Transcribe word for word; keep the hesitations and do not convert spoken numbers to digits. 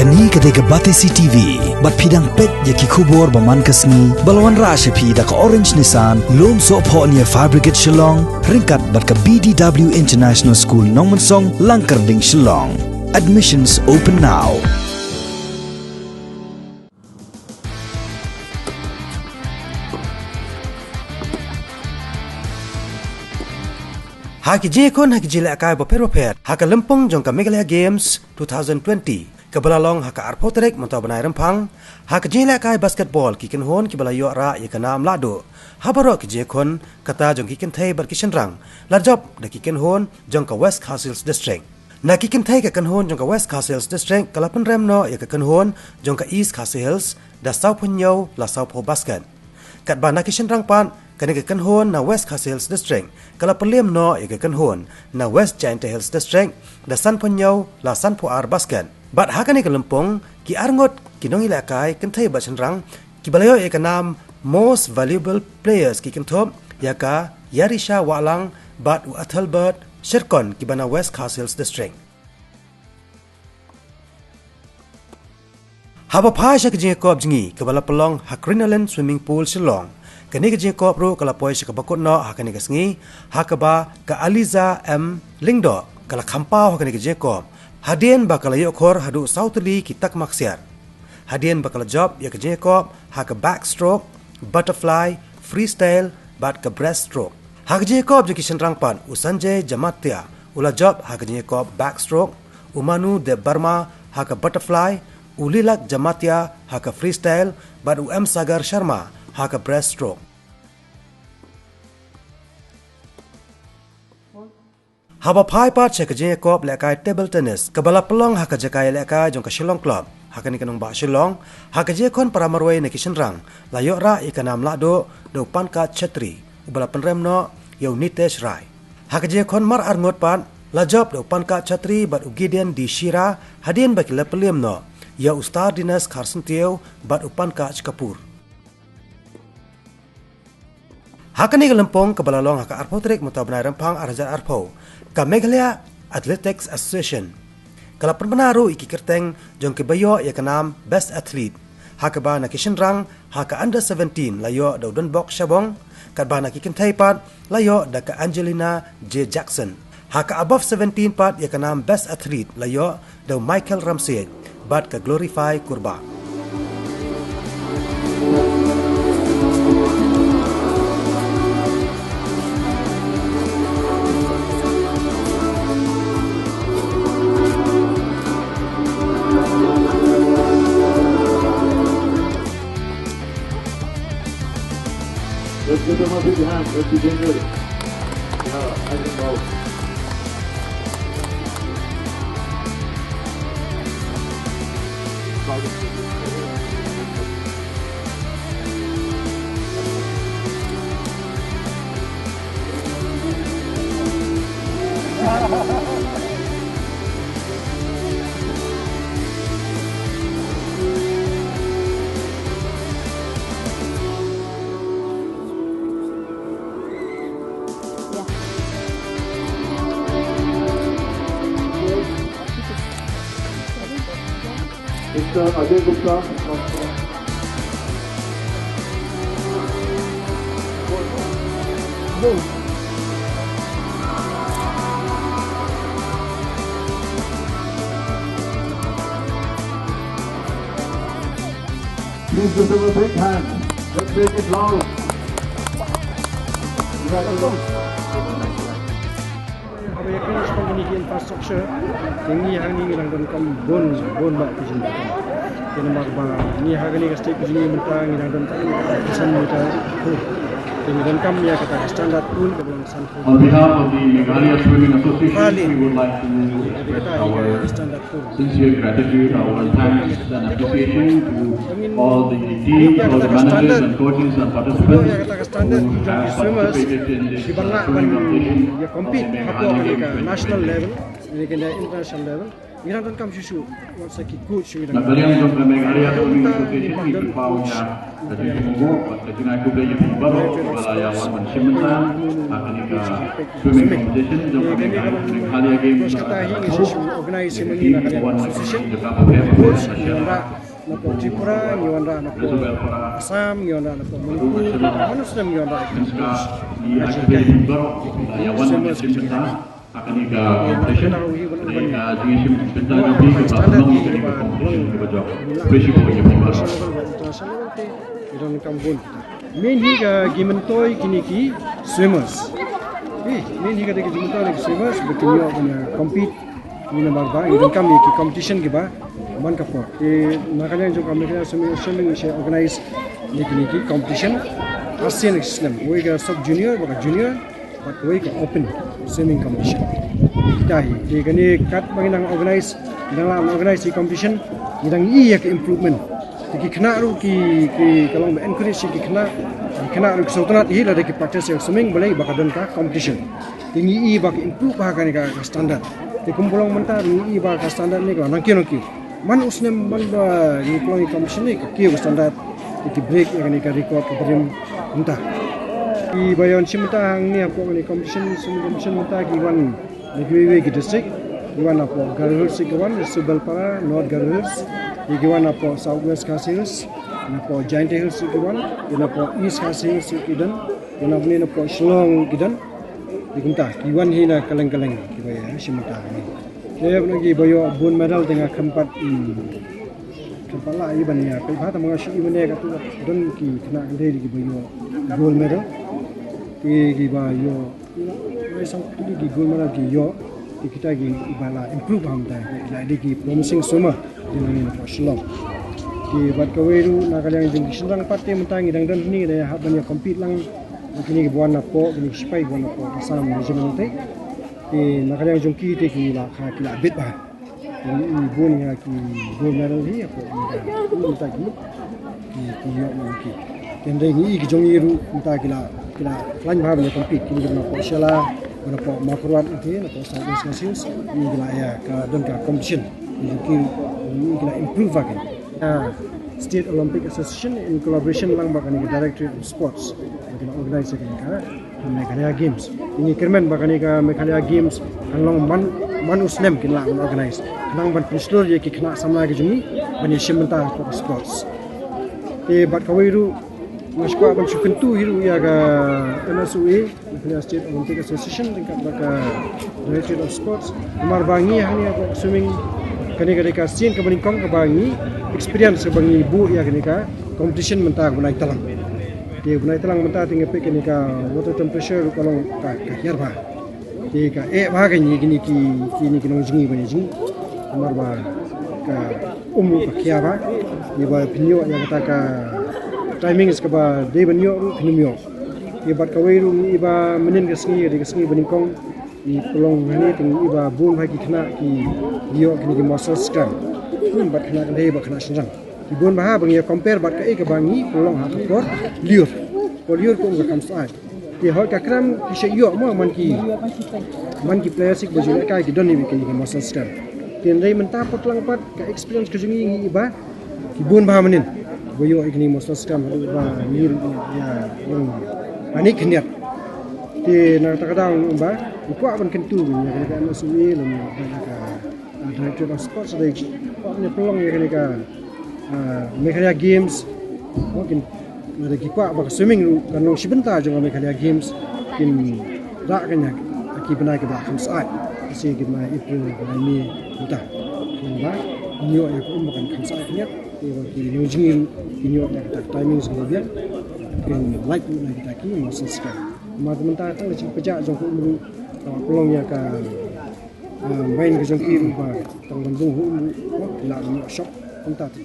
Kane ka dei ka Batesi T V, bad phi dang peit ïa ki khubor ba man ka sngi, ba la wanrah sha phi da ka Orange Nissan, Lumsohphoh near Fire Brigade Shillong, ryngkat bad ka B D W International School Nongmensong, Langkyrding, Shillong. Admissions open now. Ha ki jingïakhun ha ki jingïalehkai bapher bapher ha ka lympung jong ka Meghalaya Games two thousand twenty, kaba la long ha ka arphew tarik mynta u bnai Rymphang, ha ka jingïalehkai basketball ki kynhun kiba la ïoh rah ïa ka nam lahduh ha baroh ki jingïakhun, kata jong ki kynthei bad ki shynrang, la jop da ki kynhun jong ka West Khasi Hills District. Na ki kynthei ka kynhun jong ka West Khasi Hills District ka la pynrem noh ïa ka kynhun jong ka East Khasi Hills da sawphew hynñiew la sawphew basket. Katba na ki shynrang pat, kane ka kynhun na West Khasi Hills District ka la pynrem noh ïa ka kynhun na West Jaintia Hills District da sanphew hynñiew la sanphew ar basket. Bad ha kane ka lympung, ki arngut ki nongïalehkai kynthei bad shynrang kiba la ïoh ïa ka nam Most Valuable Players ki kynthup ïa ka Yarisha Wahlang bad u Ethelbert Shirkon kiba na West Khasi Hills District. Haba phai sha ka jingïakop jngi kaba la pynlong ha Crinoline Swimming Pool Shillong, kane ka jingïakop ruh ka la poi sha kaba kut noh ha kane ka sngi, ha kaba ka Aliza M Lyngdoh ka la kham paw ha kane ka jingïakop, hadien ba ka la ïoh khur haduh saw tylli ki takma ksiar, hadien ba ka la jop ïa ka jingïakop ha ka backstroke, butterfly, freestyle bad ka breaststroke. Ha ka jingïakop jong ki shynrang pat, u Sanjay Jamatia u la jop ha ka jingïakop backstroke, u Manu Debbarma ha ka butterfly, u Lilak Jamatia ha ka freestyle bad u M Sagar Sharma ha ka breaststroke. Haba phai pat sha ka jingïakop lehkai table tennis kaba la pynlong ha ka jaka ïalehkai jong ka Shillong Club ha kane ka nongbah Shillong, ha ka jingïakhun para marwei na ki shynrang la ïoh rah ïa ka nam lahduh da u Pankaj Chetri uba la pynrem noh ïa u Nitesh Rai. Ha ka jingïakhun mar arngut pat la jop da u Pankaj Chetri bad u Gideon D Shira, hadien ba ki la pynrem noh ïa u Stardiness Kharsyntiew bad u Pankaj Kapoor. Ha kane ka lympung kaba la long ha ka arphew tarik mynta u bnai Rymphang ar hajar arphew, ka Meghalaya Athletics Association ka la pynbna ruh ïa ki kyrteng jong kiba ïoh ïa ka nam Best Athlete, ha kaba na ki shynrang ha ka under seventeen la ïoh da u Donbok Shabong, katba na ki kynthei pat la ïoh da ka Angelina J Jackson. Ha ka above seventeen pat ïa ka nam Best Athlete la ïoh da u Michael Ramsey bad ka Glorify Kurbah. Let's give them a big hand. Let's begin with, uh, I think about Mister Ajay Gupta. Please give them a big hand. Let's make it loud. Congratulations. Haba ïakren shaphang kine ki infrastructure, te ngi hangne ngi dang donkam bun bun bah ki jingdonkam. Te namar ba ngi ha kane ka state ka jong ngi mynta ngi dang donkam ki san meter pool. Te ngi donkam ïa kata ka standard pool kaba long san On behalf of the Meghalaya Swimming Association, we would like to express our sincere gratitude, our thanks and appreciation to all the teams, all the managers and coaches and participants who have participated in this, uh, swimming competition of the Meghalaya Games twenty twenty-six. Ngi dang donkam shuh shuh wat sa ki coach shuh ngi dang. Na ka liang jong ka Meghalaya Swimming Association ngi pynpaw ïa ka jingmut bad ka jingai khublei ïa phi baroh kiba la ïa wan ban shim bynta ha kane ka swimming competition jong ka Meghalaya Games. Kata hi ngi shu organize ïa ngi na ka Association. Ngi wanrah na pdeng Tripura, ngi wanrah na pdeng Assam, ngi wanrah na pdeng Manipur, mana snem ngi wanrah. Ngi ai khublei ïa phi baroh kiba la ïa wan ban shim bynta ha kane ka competition, kane ka jingïashim bynta jong phi kaba pynlong ïa kane ka competition kaba jop. Khublei shibun ïa phi baroh. Ngi donkam bun. Main hi ka ki myntoi kine ki swimmers. Hi, main hi ka dei ki myntoi ki swimmers ba kin ïoh ban compete. Ngi namar ba ngi donkam ïa ki competition kiba man ka por. Te na ka liang jong ka Meghalaya Swimming Association ngi shai organize ïa kine ki competition. Arsien ki snem, wei ka sub junior bad ka junior bad wei ka open swimming competition. Kita hi, te kane katba ngi nang organize, ngi nang la organize ïa competition, ngi dang ïohi ïa ka improvement. Te ki khynnah ruh ki, ki ka long ba encourage ïa ki khynnah, ki khynnah ruh ki sngewtynnat hi lada ki practice ïa swimming balei ba ka don ka competition. Te ngi ïohi ba ka improve ha kane ka, ka standard. Te kumba long mynta ngi ïohi ba ka standard ne ka nang kiew nang kiew. Man u snem man ba ngi pynlong ïa competition ne ka kiew ka standard. Te ki break ïa kane ka record kaba rim mynta. Kiba ïa wan shim bynta hangne hapoh kane competition, swimming competition mynta ki wan na kiwei kiwei ki district. Ki wan napoh Garo Hills ki wan, Subelpara, North Garo Hills. Ki wan napoh South West Khasi Hills, napoh Jaintia Hills ki wan, napoh East Khasi Hills ki don, napoh, napoh Shillong ki don. Te kumta ki wan hi na kylleng kylleng kiba ïa shim bynta hangne. Te na kiba ïoh gold medal te nga khlem pat, hmm, khlem pat lah ïa ban ïa peit bha, tang ba nga shu ïohi mynne katto katne don ki khynnah kynthei kiba ïoh gold medal. Te kiba ïoh, ïoh, ïoh shuh ki gold medal ki ïoh. Te kita kiba la improve ha mynta, ki la dei ki promising swimmer. Te ngi na Shillong. Te bad kawei ruh na ka liang jong ki shynrang pat te mynta ngi dang don hangne, ngi dang hap ban ïa compete lang. Kine kiba wan napoh, kine ki shipai kiba wan napoh Assam Regiment te. Te na ka liang jong ki te ki la, ki la bit bha. Te ngi bun ïa ki gold medal hi hapoh mynta, mynta ki, ki, ki ïoh mynta ki. Te hynrei ngi ki jong ngi ruh mynta ki la, ki la khlaiñ bha ban ïa compete, kine kiba napoh Shella, napoh Mawkyrwat te, napoh South West Khasi Hills, ngi ki la ïa ka don ka competition. Ngi ki, ngi ki la improve bha ki. Ah, State Olympic Association in collaboration lang bad kane ka Directorate of Sports, ngi ki la organize kane ka Meghalaya Games. Ngi kyrmen ba kane ka Meghalaya Games kan long man, man u snem kin lah ban organize. Khnang ban pynshlur ïa ki khynnah samla ki jong ngi ban ïa shim bynta ha ka sports. Te bad kawei ruh nga sngewkwah ban shu kyntu hi ruh ïa ka M S O A, Meghalaya State Olympic Association, ryngkat bad ka Directorate of Sports. Namar ba ngi hangne ha ka swimming kane ka dei ka sien kaba nyngkong kaba ngi experience kaba ngi buh ïa kane ka competition mynta ka bnai Tlang. Te bnai Tlang mynta te nga peit kane ka water temperature ruh ka long ka, ka hiar bha. Te ka eh bha ka ngi kine ki, kine ki nongjngi ba ngi jngi. Namar ba ka um ruh ka khia bha. Te ba pynïoh ïa kata ka timings kaba dei ban ïoh ruh kim ïoh. Te bad kawei ruh ngi i ba mynnin ka sngi, ka dei ka sngi ba nyngkong. Ngi pynlong hangne te ngi i ba bun bha ki khynnah ki ïoh kine ki muscle scrum. Hmm, bad khynnah kynthei bad khynnah shynrang. Ki bun bha ba ngi compare bad kaei kaba ngi pynlong ha ka por lyiur. Por lyiur ka um ka kham syaid. Te hooid ka kram ki shu ïoh mo man ki, man ki players kiba ju lehkai ki don hi ki, ki muscle scrum. Te hynrei mynta Pyrthei pat ka experience ka jong ngi ngi i ba ki bun bha mynnin ba ïoh ïa kine muscle scrum haduh ba ngi ïa long panic khyndiat. Te na kata ka daw ba ngi kwah ban kyntu ïa kane ka M S O A lem bad ka, ah, Directorate of Sports, da kwah ban pynlong ïa kane ka, ah, Meghalaya Games. Mo kin, lada ki kwah ba ka swimming ruh kan long shi bynta jong ka Meghalaya Games, kin rah kane ki bnai kiba kham syaid, shi ki bnai April, bnai May mynta. Namar ba ngi ïoh ïa ka um ba kan kham syaid khyndiat, te ba ki nongjngi ruh kin ïoh ïa kita ki timings kiba biang, kin lait ruh na kita ki muscle scrum. Namar mynta tang ka jingpynjah jong ka um ruh, ka pynlong ïa ka, ah, mind ka jong ki ruh ba tang ban bun ha um ruh, ki la ïoh shock mynta te.